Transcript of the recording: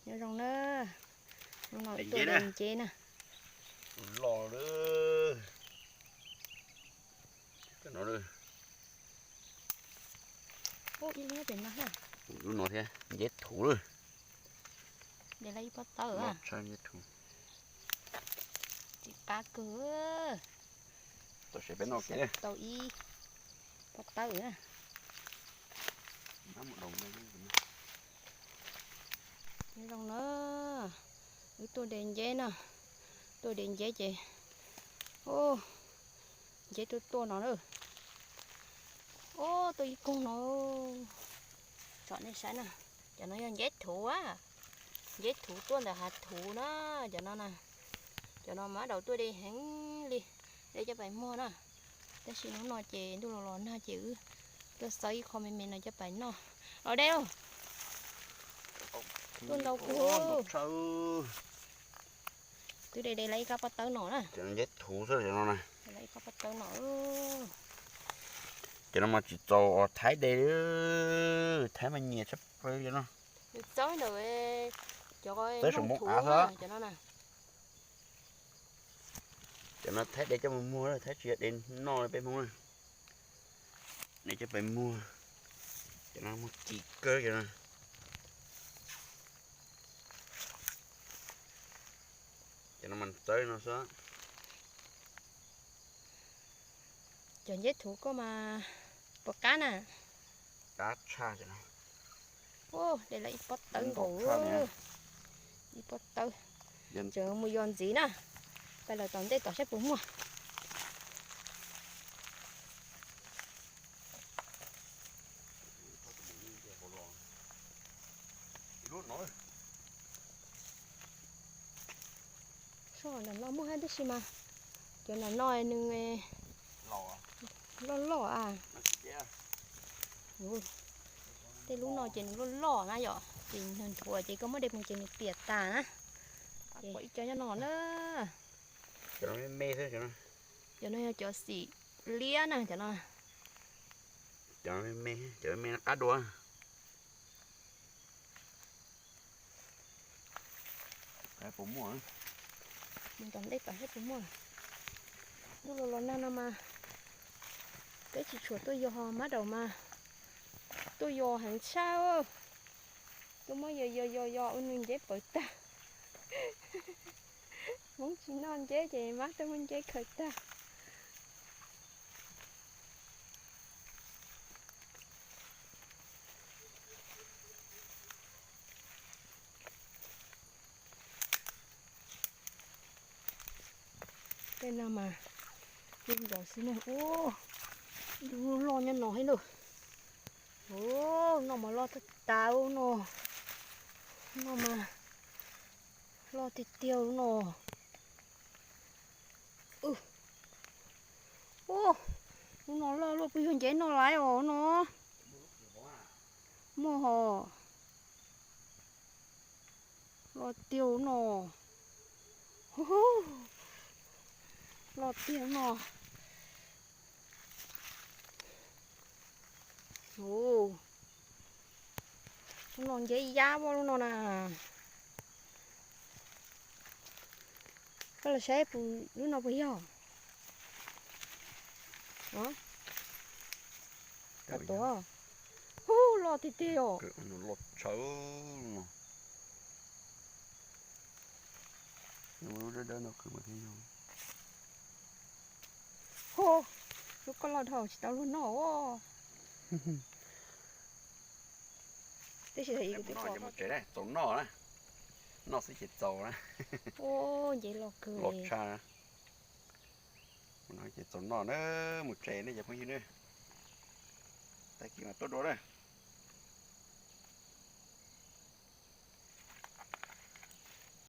Nyob zoo na, hnub no tuaj de nceb na. Los lawm. Ib lub pem no, lub no thiab, nceb thuv lawm. De lawm ib pob tawb. Tsis qab kawg. Tau ib pob tawb na. Nyob zoo na, wb tuaj de nceb na, tuaj de nceb ces, o, nceb tuaj tuaj no na. O, tuaj ib koog no. Tsom nej saib na, cov no yog nceb thuv a, nceb thuv tuaj ntawm hav thuv na, cov no na. Cov no mas daus tuaj de heev li, de coj pais muag na. Tab sis hnub no ces ntuj los los nag ces wb tuaj xawb ib qho me me no coj pais noj. Los de, tuaj ntau kawg. Twb de de lawm ib kab pob tawb no na. Nceb thuv xwb no na. Ib kab pob tawb no. Cov no mas tsis txaus Thaib de, Thaib mas nyiam tshaj plaws li no. Txawb ntawm cov Thaib saum Hmoob av xwb. Cov no Thaib de coj mus muag, Thaib tsis yog de noj peb Hmoob na. De coj pais muag. Cov no muag kim kawg cov no. Cov no mas txawb no xwb. Cov nceb thuv koj mas puas qab na? Qab tshaj. De lawm ib pob tawb nkaus, ib pob tawb. Tseem mus yos ntxiv na, pais lawm tom ntej tom saib puas muaj. Soj nram no muaj hab tab sis mas cov nram no nws loj loj a. Tej lub no ces nws loj loj na yom, ces nws nthuav ces koj muab de mus ces nws piam tas na. Ces ib co nyob no na. Cov no yog cov xim liab na cov no. Cov me me, cov me me no qab dua. Mus tom ntej tom saib puas muaj. Ntuj los los nag no mas peb tsis tshua tuaj yos, mab daum mas tuaj yos heev tshaj. Tuaj muab yos yos yos yos ua nws nceb pawv tag. Hmoob tsis noj nceb ces mab tuaj muab nceb khaws tag. Tej no mas ib ntxaus xwb na. Ub, ib lub loj nyob no thiab lauj. Ub, no mas loj tag tas no. No mas loj tiag tiag no. Ub, lub no loj luaj, puas yog nceb no lawm os no. Muaj hos. Loj tiag no. Loj tiag no. Lub no nceb yab lub no na. Koj los saib puas lub no puas yog. Ua, loj tiag tiag os. Loj tshaj no. Lub dawb dawb no qhwv mas thiaj yog. Ho, lub koj loj dhau tsis tau luag noj os. Tab sis thaum ub kuv twb pom txaus noj na. Noj xwb ces txaus na. Ua, nceb loj kawg, loj tshaj. Ces txaus noj na, mus tsev nej cov phooj ywg na. Tag kis mas tuaj dua na.